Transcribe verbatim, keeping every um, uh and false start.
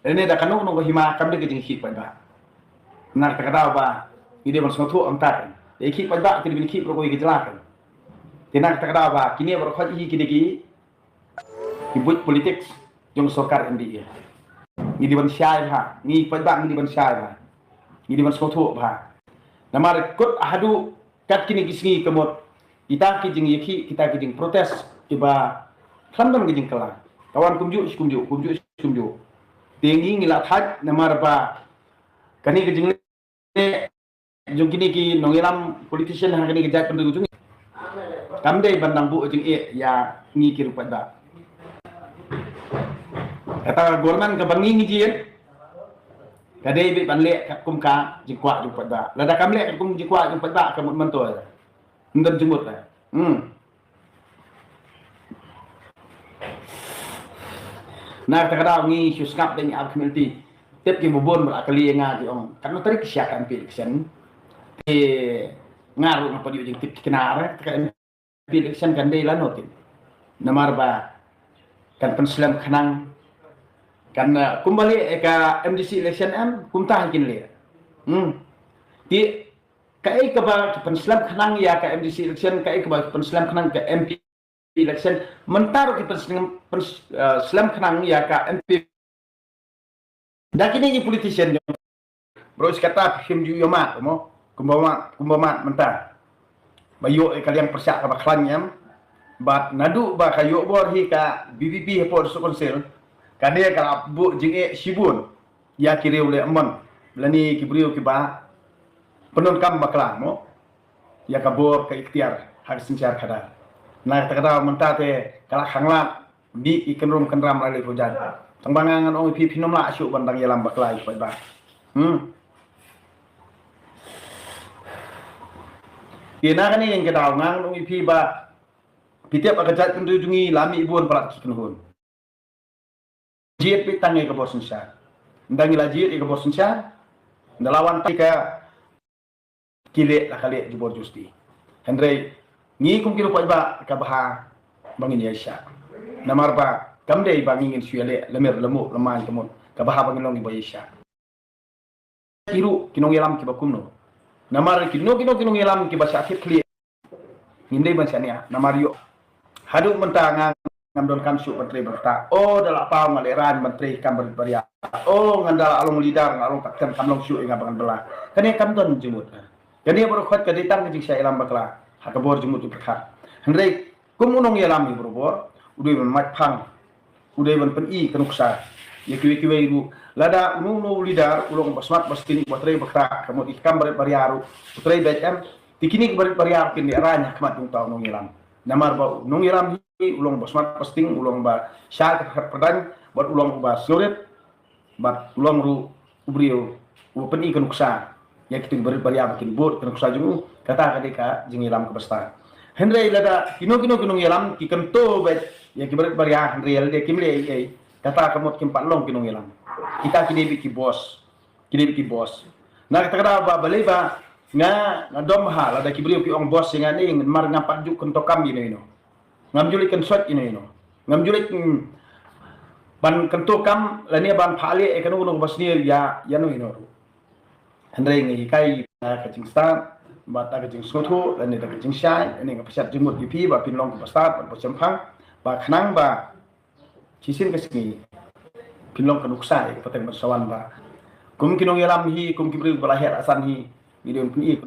Lane da kano kano ka hima kam dei ka jingkhih paidbah. Na kata ka daw ba ngi dei ban sngewthuh ong ta kan. Dei khih paidbah ki dei ban khih baroh kawei ka jylla kan. Te na kata ka daw ba kine baroh khoit hi ki dei ki ki buit politics jong sorkar M D A. Ngi dei ban shai bha, ngi paidbah ngi dei ban shai bha. Ngi dei ban sngewthuh bha. Namar kut haduh kat kine ki sngi ka mut kita ki jingïakhih, kita ki jingprotest kiba khlem don ki jingkylla. Ka wan kumjuh shi kumjuh, kumjuh shi kumjuh. Te ngi ngi la thait namar ba kane ka jingleh jong kine ki nongïalam politician ha kane ka jaitbynriew jong ngi kam dei ban dang buh jingeh ïa ngi ki ruh paidbah. Kata ka government kaba ngi ngi jied ka dei beit ban leh katkum ka jingkwah jong paidbah. Lada kam leh katkum jingkwah jong paidbah ka mut mynta ym don jingmut la. Hmm. Na kata ka daw ngi shu sngap da ngi ap community. Tip ki bun bun ba la kylli nga ki ong katno tarik ki sha ka M P election. Te nga ruh nga pat ïoh jingtip ki kynnar, eh, ka M P election kan dei lano tip. Namar ba kan pynslem khnang kan, eh, kumba leh, eh, ka M D C election em kumta hi kin leh. Hmm. Te kaei kaba ki pynslem khnang ïa ka M D C election, kaei kaba ki pynslem khnang ka M P election, mynta ruh ki pynslem, pyns-, eh, slem khnang ïa ka M P. Da kine ki politician jong baroh shi katta phim ju ïohmad mo, kumba mad, kumba mad mynta. Ba ïoh ïa ka liang pyrshah kaba khlaiñ em. Bad naduh ba ka ïoh bor hi ka V P P hapoh District Council, ka dei ka la buh jingeh shibun ïa ki riew leh mon lane ki briew kiba pyndonkam bakla mo ïa ka bor ka iktiar ha ka synshar khadar. Na kata ka daw mynta te ka la khanglad dih i kynrum kynram la leh pujat. Tang ba nga ngan ong ïa phi phin ym lah shuh ban dang ïalam bakla ïa ki paidbah. Hmm. Te na kane ka daw nga ngan ong ïa phi ba phi tip ba ka jaitbynriew jong ngi la mih bun palat ki kynhun. Jied beit tang ïa ka bor synshar. Ynda ngi la jied ïa ka bor synshar, ynda la wan tang ïa ka ki leh la ka leh jubor justi. Hynrei ngi kum ki ruh paidbah ka bha ba ngin ïaishah. Namar ba kam dei ba ngi ngin shu ïaleh lamir lamuh lamaiñ ka mut, ka bha ba ngin long kiba ïaishah. Ki ruh ki nongïalam kiba kumno. Namar kino kino ki nongïalam kiba shah kit khlieh. Ngim dei ban shaniah namar ïoh haduh mynta nga ngam donkam shuh ban trei bynta. O da la paw nga lehraiñ ban trei kam barit baria. O ngan da la long leader nga long captain kam long shuh ïa nga ba ngan bylla. Kane kam don jingmut. Kane baroh khoit ka dei tang ka jingshah ïalam bakla ha ka bor jingmut jingpyrkhat. Hynrei kum u nongïalam hi barabor u dei ban mait phang. U dei ban pyni ka nuksa ïa kiwei kiwei ruh. Lada uno uno u leader u long ba smat ba sting ba trei ba khrah ka mut ïa ki kam barit baria ruh u trei beit em. Te kine ki barit baria ruh kin lehraiñ ha khmat jong uta u nongïalam. Namar ba u nongïalam hi u long ba smat ba sting, u long ba shai ka khat pyrdain bad u long uba sngewrit. Bad u long ruh u briew uba pyni ka nuksa ïa kito ki barit baria ba kin bud ka nuksa jong u, kata ka dei ka jingïalam kaba stad. Hynrei lada kino kino ki nongïalam ki kyntu beit ïa ki barit baria hynrei lada kim leh ei ei, kata ka mut kim pat long ki nongïalam. Kita ki dei beit ki boss, ki dei beit ki boss. Na kata ka daw ba balei ba nga nga dom ha lada ki briew ki ong boss ïa nga ne mar ngam pat ju kyntu kam ïa ino ino. Ngam ju leit kynsoit ïa ino ino. Ngam ju leit, mm, ban kyntu kam lane ban phah leh ïa kano kano kaba sniew ïa ïa ino ino ruh. Hynrei nga hikai ïa ka jingstad bad da ka jingsngewthuh lane da ka jingshai lane nga pynshad jingmut ïa phi ba phin long kiba stad bad ba shemphang ba khnang ba shisien ka sngi phin long ka nuksa ïa ka pateng bad sawan ba kum ki nongïalam hi kum ki briew ba la heh la san hi ngi don phin ïa